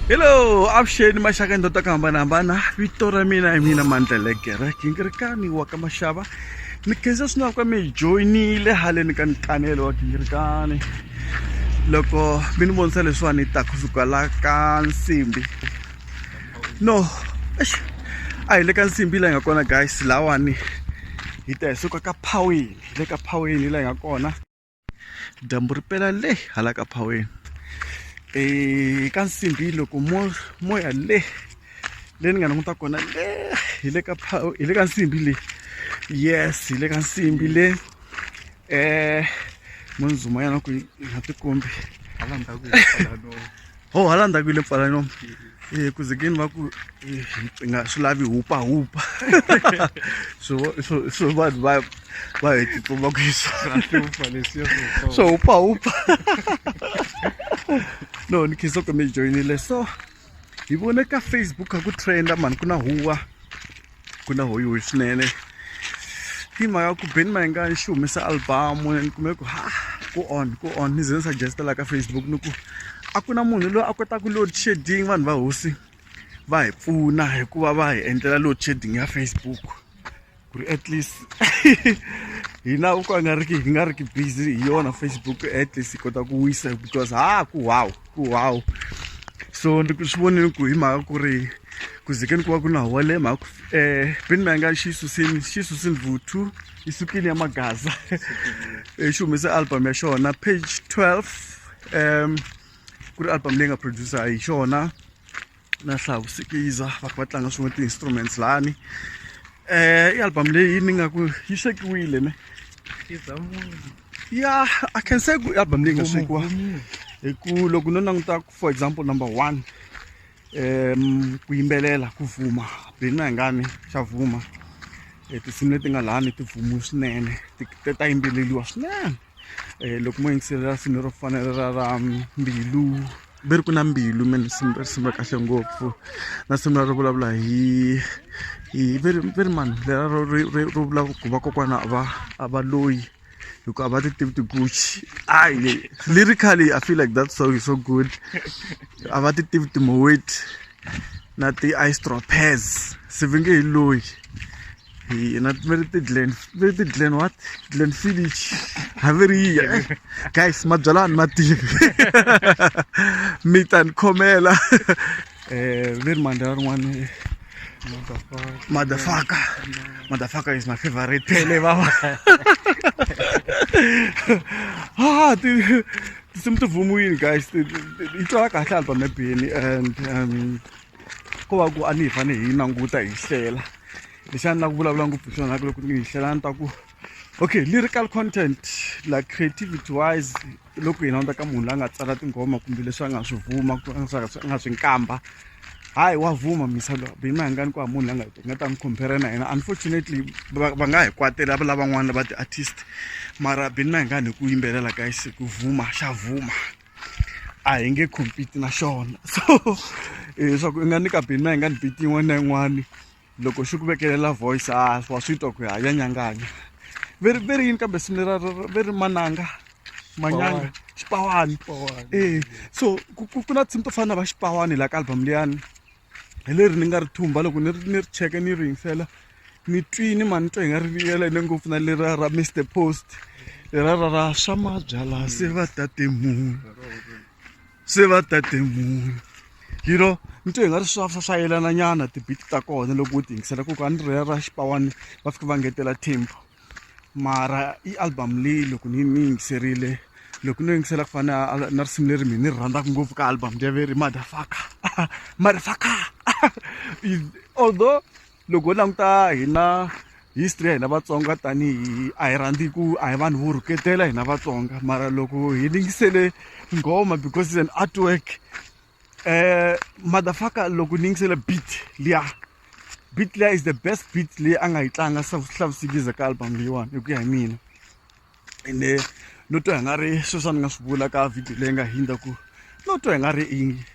Hello, avuxeni maxaka hi ta ku hambanahambana. Vito ra mina hi mina Mandlelegere Gingirikani wa ka Maxava. Ni khensa swinene ku mi joyinile haleni ka nkanelo wa Gingirikani. Loko mi ni vonisa leswiwani ni ta kusuka la ka nsimbi. No, eish, a hi le ka nsimbi la hi nga kona guys, lawani hi ta hi suka ka phaweni, hi le ka phaweni la hi nga kona. Dyambu ri pela le hala ka phaweni ka nsimbhi loko mo mo ya le le ni nga languta kona le hi le ka hi le ka nsimbhi le yes hi le ka nsimbhi le mo ni zuma yana ku yi nga tikombi hala ndzhaku hi pfala nomu ho hala ndzhaku yi le pfala nomu e ku zekeni va ku hi nga swi lavi hupa hupa swo swo swo vanhu va va hi tsutsuma ku leswiya swo hupa hupa no ni khensa ku mi joyinile so hi vone ka Facebook a ku trenda mani ku na huwa ku na hoyihoyi swinene hi mhaka ku Benny Mayengani xi humesa album ni kume ku ha ku on ku on ni ze ni suggest la ka Facebook ni ku a ku na munhu loyi a kotaka load shedding vanhu va hosi va hi pfuna hikuva va hi endlela load shedding ya Facebook ku ri at least hina ku nga ri ki hi nga ri ki busy hi yona Facebook at least hi kota ku wisa because ha ku wow ku wow so ni swi vonile ku hi mhaka ku ri ku zikeni ku va ku na huwa leyi mhaka ku Benny Mayengani xi susini xi susini vuthu yi sukile ya magaza xi humese album ya xona page 12 ku ri album leyi nga producer hi xona na Hlavu Sikiza va kha va tlanga swin'we ti-instruments lani i album leyi ni nga ku yi swekiwile ne ya I can say ku i album leyi nga swekiwa hi ku loko no languta for example number one ku yimbelela ku vuma Benny Mayengani xa vuma tinsimu leti nga lani ti vumiwe swinene ti ta yimbeleriwa swinene loko mo yingiselela risimu lero fana ra ra mbilu ve ri ku na mbilu me risimu risimu ra kahle ngopfu na risimu ro vulavula hi hi ve ri ve ri mani lera ro ro ro vula ku vakokwana a va a va loyi hi ku a va ti tivi ti-Gucci hayi lyrically I feel like that song is so good a va ti tivi ti-Moet na ti-Istropez se va nge hi loyi hi na mi ri ti-Glen mi ri ti-Glen what Glen Fiddich ha ve ri yiya guys mabyalwa a ni ma tivi mi ta ni khomela ve ri mandla rin'wana motherfucker motherfucker is my favorite phele vava ah ti tinsimu ti vumiwile guys yi twala kahle album ya Benny and ko va ku a ni hi fane hi languta hi hlela lexi a ni lava ku vulavula ngopfu hi xona loko ni hi hlela ni ta ku okay lyrical content like creativity wise loko hi languta ka munhu loyi a nga tsala tinghoma kumbe leswi a nga swi vuma a nga swi nkamba hayi wa vuma misa loyi Benny Mayengani ku hava munhu la nga nga ta n'wi compare na yena unfortunately va nga hi kwatela lavan'wana va ti-artist mara Benny Mayengani hi ku yimbelela guys ku vuma xa vuma a hi nge compete na xona so leswaku i nga nyika Benny Mayengani beat yin'wana na yin'wana loko xi ku vekelela voice a wa swi twa ku ya ya nyanganya ve ri ve ri yini kambe risimu lera ve ri mananga manyanga xipawani e so ku na tinsimu to fana na va xipawani la ka album liyani hi leri ni nga ri thumba loko ni ri ni ri cheke ni ri yingisela ni twini mani ni twa hi nga ri yelene ngopfu na lera ra Mister Post lera ra ra swa mabyala se va tate munhu se va tate munhu you know ni twa hi nga ri swa swa yelana nyana ti-beat ta kona loko u ti yingisela ku a ni ri ra xipawani va fika va ngetela tempo mara i album leyi loko ni ni yingiserile loko no yingisela ku fana na risimu leri mina ni ri rhandzaka ngopfu ka album liya ve ri motherfucker motherfucker although loko ho languta hina history ya hina Vatsonga tanihi a hi rhandzi ku a hi vanhu vo rhuketela hina Vatsonga mara loko hi yingisele nghoma because it's an artwork motherfucker loko ni yingisele beat liya beat liya is the best beat leyi a nga yi tlanga Hlavusikiza ka album leyiwani hi ku ya hi mina ene no twa hi nga ri sweswi a ni nga swi vula ka video leyi nga hundza ku no twa hi nga ri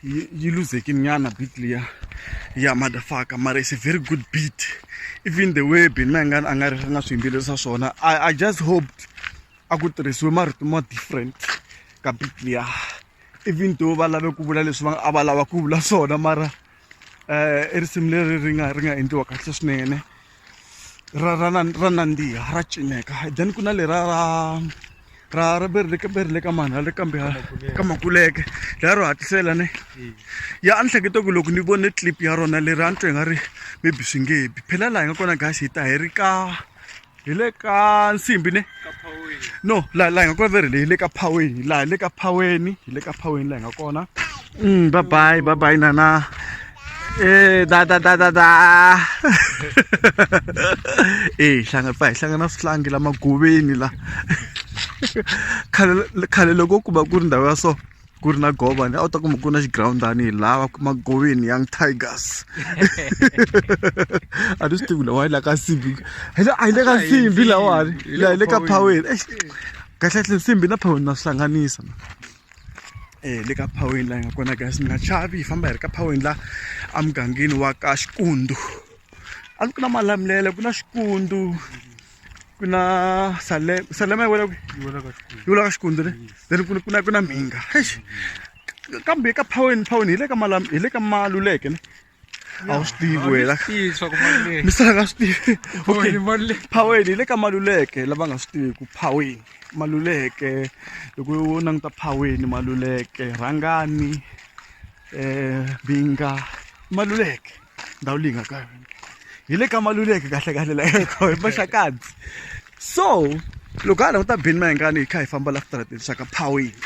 yi yi luzekile nyana beat liya ya motherfucker mara it's a very good beat even the way Benny Mayengani a nga ri a nga swi yimbelerisa swona I just hoped a ku tirhisiwe marito ma different ka beat liya. Even though va lave ku vula leswi va a va lava ku vula swona mara i risimu leri ri nga endliwa kahle swinene, ra nandziha, ra cineka. Then ku na lera ra ve ri le ka mani, ra le kambe ka Makuleke, lera ro hatlisela ne. Ya, a ni hleketa ku loko ni vone clip ya rona leri, a ni twa i nga ri maybe swi nge bi. Phela laha hi nga kona, guys, hi ta hi ri ka hi le ka Nsimbi ne. No, laha hi nga kona, veri hi le ka Phaweni, laha hi le ka Phaweni, hi le ka Phaweni laha hi nga kona. Bye bye, bye bye nana. Eh, da da da da da. Eh, hlangana pa hi hlangana swihlangi la magoveni la. Khale khale loko ku va ku ri ndhawu ya so, ku ri na gova ni a wu ta kuma ku na xigirawundani, hi lava Magoveni Young Tigers. A ni swi tivi lawa la ka Nsimbi, a hi le ka Nsimbi lawani, la hi le ka Phaweni. Eish, kahle kahle Nsimbi na Phaweni na swi hlanganisa. Eh, le ka Phaweni la hi nga kona, guys, mi nga chavi, hi famba hi ri ka Phaweni la emugangeni wa ka Xikundu. A ni ku na Malamulele, ku na Xikundu, ku na Salema. Salema yi wela kwihi? Yi wela ka Xikundu. Yi wela ka Xikundu ne. Then ku na Mhinga. Eish, kambe ka Phaweni, Phaweni hi le ka Malam, hi le ka Maluleke ne. A wu swi tivi wena. Misala nga swi tivi. Okay, Phaweni hi le ka Maluleke. Lava nga swi tiviku Phaweni, Maluleke, loko u languta Phaweni, Maluleke, Rhangani, Mhinga, Maluleke, ndhawu leyi nga ka yona hi le ka Maluleke kahle kahle la hi Maxakadzi. So loko ha languta Benny Mayengani, hi kha hi famba la switarateni swa ka Phaweni,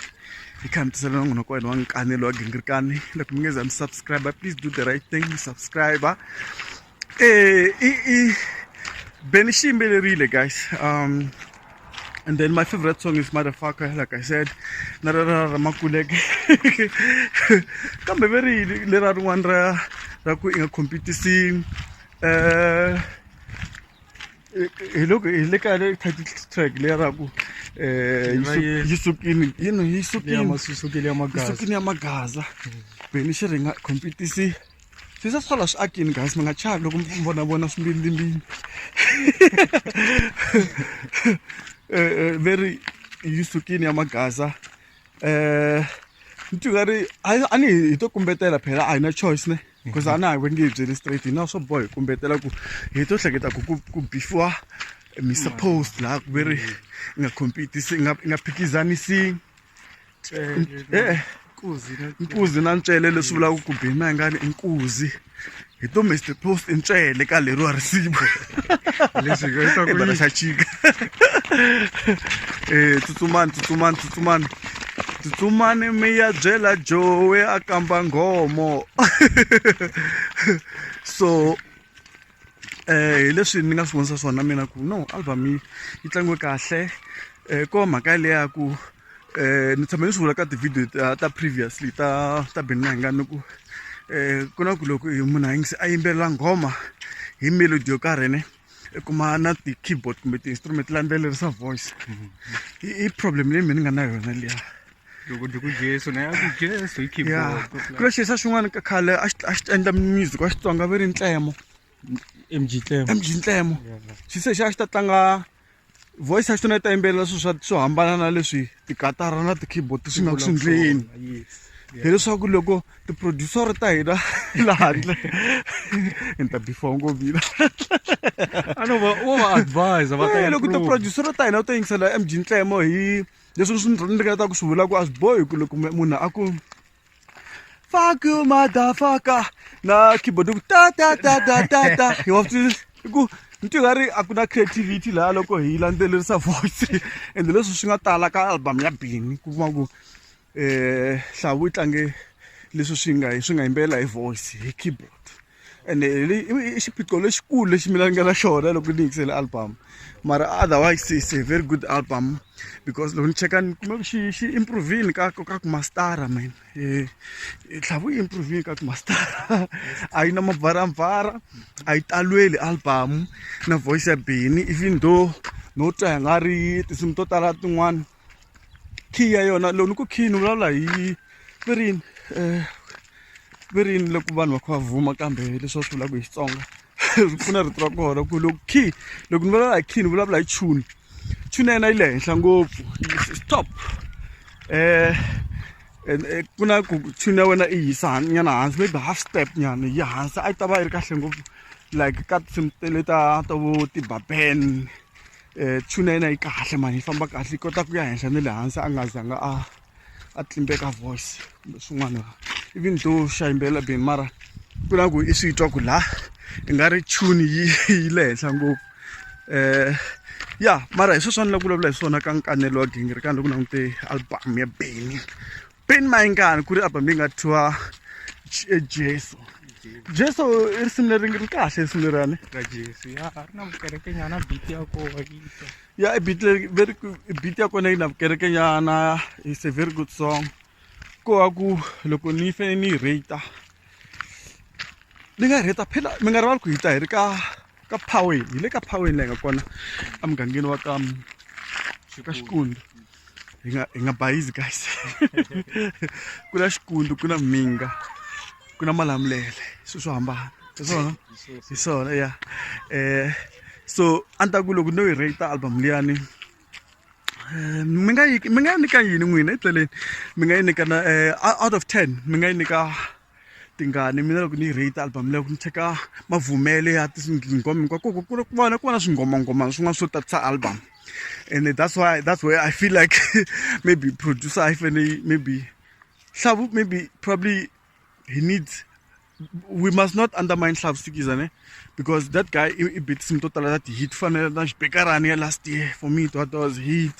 hi kha hi mi tisela nongonoko wa hina wa Nkanelo wa Gingirikani. Loko mi nge za mi subscribe, please do the right thing, mi subscribe. I Benny xi yimbelerile, guys. And then my favorite song is "Motherfucker", like I said, na ra Makuleke. Kambe veri lera rin'wana ra ku i nga competisi, hi loko hi le ka le title track leya ra ku yi sukini yini, yi sukini. Sukile ya Yi Magaza. Sukini ya Magaza. Benny xi ri nga competisi swi sa swala swi akini, guys, mi nga chavi loko mi vona vona swimbindzimbindzi. Veri yi sukini ya Magaza. Ni twa nga ri a ni hi to kumbetela phela, a hi na choice ne, because a na ha nge hi byeli straight, hina swo boha hi kumbetela ku hi to hleketa ku bifiwa Mr Post laha ku veri i nga competisi, i nga phikizanisi nkuzi na ntswele, leswi vulaka ku Benny Mayengani i nkuzi, hi to Mr Post i ntswele ka leriwa risimu. Leswi hi nga I xa chika. Tsutsumani, tsutsumani, tsutsumani, tsutsumani, mi ya byela Joe a kamba nghomo. So hi leswi ni nga swi vonisa swona mina ku no album yi tlangiwe kahle. Ko mhaka leya ku ni tshame ni swi vula ka ti-video ta previously ta Benny Mayengani ku ku na ku loko munhu a yingise, a yimbelela nghoma hi melody yo karhi ne, i kuma na ti-keyboard kumbe ti-instrument landzelerisa voice, i problem leyi mina ni nga na yona liya. Loko ndi ku Jesu na ya ku Jesu hi Ya, keyboard. Ku na xilo xa xin'wana ka khale a xi endla music wa Xitsonga, ve ri Ntlemo. MG Tlemo. MG Ntlemo. Xi se xa xi ta tlanga voice ya xona, yi ta yimbelela swilo swo hambana na leswi tikatara na ti-keyboard swi nga ku swi ndleni. Hileswaku loko ti-producer ta hina laha handle, ni ta bifiwa ngopfu hina. A no va wo va advise va ta Eh, loko improve. ti-producer ta hina u ta yingisela MG Ntlemo, hi leswi swi ni ringetaka ku swi vula ku a swi bohi ku loko munhu a ku "Fuck you, motherfucker" na keyboard ku ta ta ta ta ta ta, hi wa swi ku ni twa nga ri a ku na creativity laha loko hi landzelerisa voice. Ende leswi swi nga tala ka album ya Benny, ku kuma ku Hlavu yi tlange leswi swi nga yimbelela hi voice, hi keyboard, ende i xiphiqo lexikulu lexi mina ni nga na xona loko ni yingisele album. Mara otherwise it's a very good album, because loko ni cheka ni kuma xi improve-ini ka ku mastara man. Hlavu yi improve-ini ka ku mastara, a yi na mabvaramvara, a yi talweli album na voice ya Benny, even though no twa hi nga ri tinsimu to tala tin'wana key ya yona. Loko ni ku key, ni vulavula hi verini, verini loko vanhu va kha va vhuma, kambe leswi va swi vulaka hi Xitsonga ri pfuna rito ra kona ku loko key, loko ni vulavula hi key, ni vulavula hi tune. Tune ya yena yi le henhla ngopfu, stop. And ku na ku tune ya wena i yisa nyana hansi, maybe half step nyana yi hansi, a yi ta va yi ri kahle ngopfu. Like ka tinsimu leta ta vo tibaben, tune ya yena yi kahle mani, yi famba kahle, yi kota ku ya henhla na le hansi, a nga zanga a tlimbeka voice kumbe swin'wana. Even though xa yimbelela Benny, mara ku na ku i swi twa ku la i nga ri tune yi le henhla ngopfu. Ya, mara hi sweswo a ni lava ku vulavula hi swona ka nkanelo wa gingirikani loko langute album ya Benny, Benny Mayengani, ku ri album leyi nga thyiwa Jesu. Jesu i risimu leri ri kahle, risimu leriyani ra Jesu ya ri na vukerekenyana, beat ya kona yi twa. Ya, i beat leri very, beat ya kona yi na vukerekenyana. It's a very good song. Ko va ku loko ni fanele ni yi rate, ni nga yi rate. Phela mi nga rivali ku hi ta hi ri ka Phaweni, hi le ka Phaweni laha hi nga kona emugangeni wa ka Xikundu. Hi nga bayizi guys, ku na Xikundu, ku na Minga, ku na Malamulele, swilo swo hambana. Hi swona, hi swona ya. So a ni ta ku loko no yi rate album liyani, mi nga yi nyika yini n'wina etleleni? Mi nga yi nyika na out of 10 mi nga yi nyika tingani? Mina loko ni yi rate album leyi, ni cheka mavhumele ya tinghoma hinkwako, ku va na swinghomangomana swin'wana swo tatisa album, and that's where I feel like maybe producer a yi fane, maybe Hlavu, maybe probably he needs, we must not undermine Hlavu Sikiza ne, because that guy i beat tinsimu to tala ta ti-hit, fanele na Xibekarani ya last year. For me that was hit,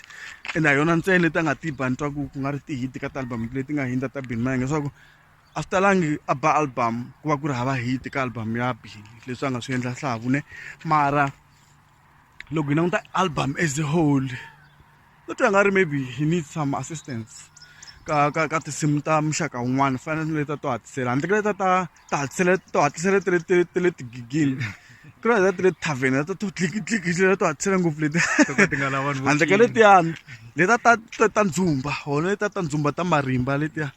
and a yona ntsena leti a nga ti ba, ni twa ku nga ri ti-hit ka ti-album leti nga hundza ta Benny Mayengani, leswaku a swi talangi a ba album ku va ku ri hava hit ka album ya Benny, leswi a nga swi endla Hlavu ne. Mara loko hi languta album as a whole, no twa nga ri maybe he needs some assistance ka tinsimu ta muxaka wun'wana, fana na leta to hatlisela, handle ka leta ta hatlisela, to hatlisela ta le tigigini, ku na leta ta le tavern, leta to tlikitlikitli, to hatlisela ngopfu leti. To ka ti nga lavi vanhu vo Handle ka cina. Letiyani leta ta ndzumba hona, leta ta ndzumba ta marimba letiya.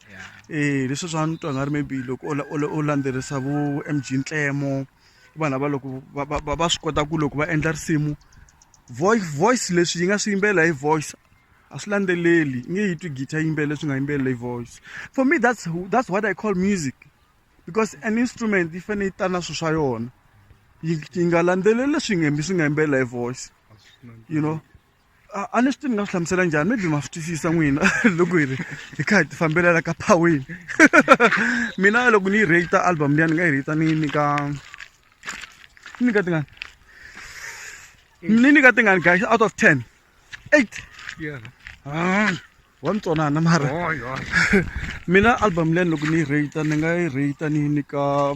Leswi swa ni twa nga ri maybe loko o landzelerisa vo MG Ntlemo, vanhu lava loko va swi kota ku loko va endla risimu, voice leswi yi nga swi yimbelela hi voice, a swi landzeleli, i nge yi twi guitar yimbelela leswi nga yimbelela hi voice. For me that's what I call music, because an instrument yi fanele yi ta na swilo swa yona, yi nga landzeleli leswi nga swi nga yimbelela hi voice. A ni swi tivi ni nga swi hlamusela njhani, maybe ma swi twisisa n'wina loko hi ri hi kha hi ti fambelela ka phawini. Mina loko ni yi rate album liya, ni nga yi rate ni nyika tingani? Ni nyika tingani guys out of 10? 8? Yeah. Ah, wa ntsonana mara. Oh, yeah. Mina album liya loko ni yi rate, ni nga yi rate ni nyika,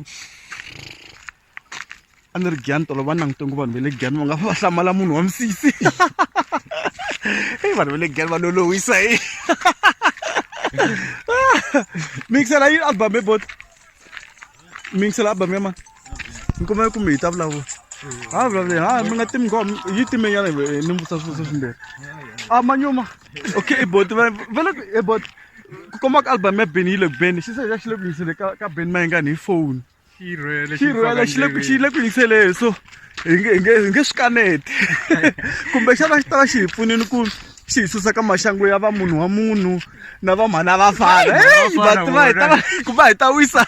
a ni ri Giyani tolo, va langute ngopfu vanhu va le Giyani, va nga va hlamala munhu wa misisi. Hey, vanhu va le Giyani va lolohisa. Hi mixela yi album e bot, mixela album ya mani, ni kuma kumbe hi ta vulavula, ha vulavula, ha mi nga timi ngoma yi timenyana, ni vutisa swivutiso swimbirhi. A manyuma, okay, i bot va le e bot ku komba ka album ya Benny yi le ku beni, xi se xi le ku yingisele ka Benny Mayengani hi phone. Xi rhwele. Xi rhwele, xi le ku yingiseleni, so hi nge swi kaneti. Kumbexana xi ta va xi hi pfunile ku xi hi susa ka maxangu ya va munhu wa munhu na va mhana vafana. Hey, Hey, vafana va tiva hi ta vona. Ku va hi ta wisa,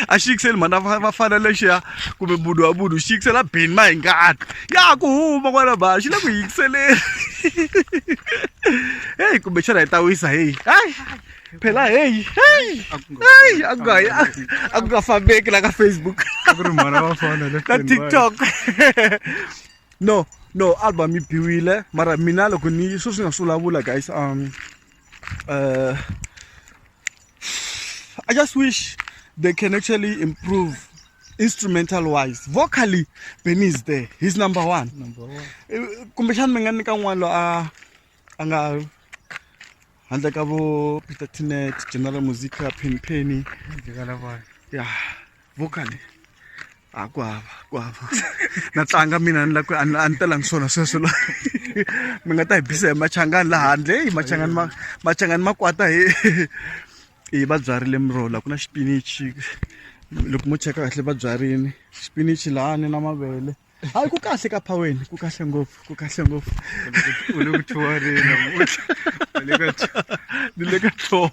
a xi yingiseli mhana vafana lexiya kumbe munhu wa munhu, xi yingisela Benny Mayengani ya ku huma kwala ba, xi le ku yingiseleni. Heyi, kumbexana hi ta wisa. Heyi, hayi phela, heyi heyi. A ku nga- Heyi, a ku nga fambeki la ka Facebook. A ku ri mhana vafana left Na and right. TikTok. No, album yi biwile, mara mina loko ni sweswi nga swi vulavula guys, I just wish they can actually improve instrumental wise. Vocally, Benny is there, he's number one. Number one. Kumbexana mi nga nyika n'wana loyi a nga handle ka vo Peter Tinet, General Musica, Penny Penny. Handle ka lavaya. Ya, vocally a ku hava, ku hava. Na tlanga mina, ni la ku a ni telangi swona sweswo la mi nga ta hi bisa hi machangani laha handle. Heyi, machangani ma kwata hi va byarile miroho la, ku na xipinichi, loko mo cheka kahle va byarini xipinichi lahani na mavele. Hayi ku kahle ka phaweni, ku kahle ngopfu, ku kahle ngopfu. U le ku thuwareni namuntlha. U le ka Ni le ka tour.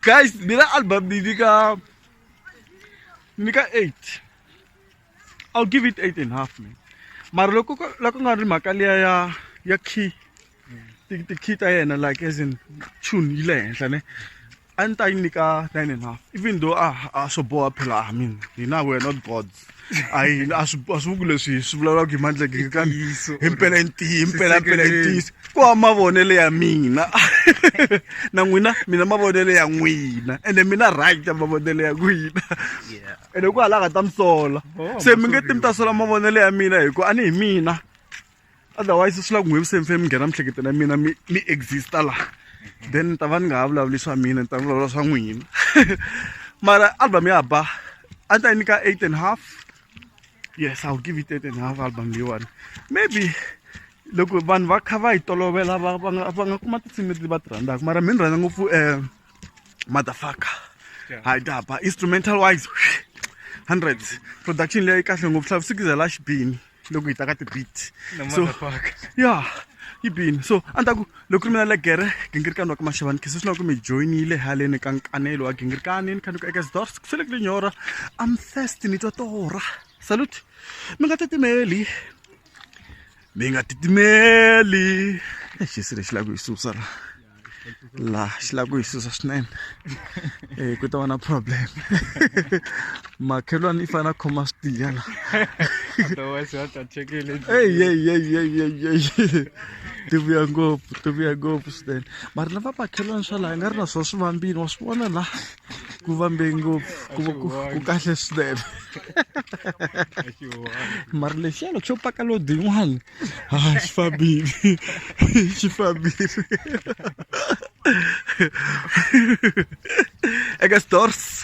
Guys, mina album ni nyika 8. I'll give it 8.5 man. Mara loko loko nga ri mhaka liya ya ya key ti ti key ta yena like as in tune yi le henhla ne a ni ta yi nyika 9.5 even though a a swo boha phela I mean hina we are not gods a hi a swi a swi vuli leswi swi vulavulaka hi mandla Ntiyiso. himpela i ntiyiso himpela mpela i Swi ntiyiso ku va mavonelo ya mina na n'wina mina mavonelo ya n'wina ene mina right ya mavonelo ya n'wina Yeah. ene ku hala nga ta mi sola Oh, se mi nge ti mi ta masoriwa. sola mavonelo ya mina hi ku a ni hi mina otherwise swi lava ku n'wi se mi fanele mi nghena miehleketweni ya mina mi mi exista la then ni ta va ni nga ha vulavuli swa mina ni ta vulavula swa n'wina mara album ya ba a ni ta yi nyika 8.5. Yes, I'll give it 8.5 album leyiwani. Maybe loko vanhu va kha va yi tolovela va va nga va nga kuma tinsimu leti va ti rhandzaka mara mina ni rhandza ngopfu motherfucker. Yeah. Hayi daba instrumental wise hundreds production leyi kahle ngopfu hlavusikiza la xibini loko hi ta ka ti-beat. Na So motherfucker. ya yi bini so a ni ta ku loko ri mina legere gingirikani wa ka maxavani khe sweswi na ku mi joyinile haleni ka nkanelo wa gingirikani ni kha ni ku eka zdors ku sele ku lenyora I'm thirsty ni twa torha salute mi nga titimeli mi nga titimeli xisi lexi lava ku yi susa la la xi lava ku yi susa swinene ku ta va na problem makhelwani i fanele a khoma swi tiya la Otherwise va ta chekele. Ey, ey, ey, ey, ey, ey. Ti vuya ngopfu, ti vuya ngopfu swinene. Mara lava makhelwani swa laha i nga ri na swona swi vambile, wa swi vona la ku vambe ngopfu, ku ku ku kahle swinene. Mara lexiya loko xo paka load yin'wana, ha xi fambile, xi fambile. Eka stores.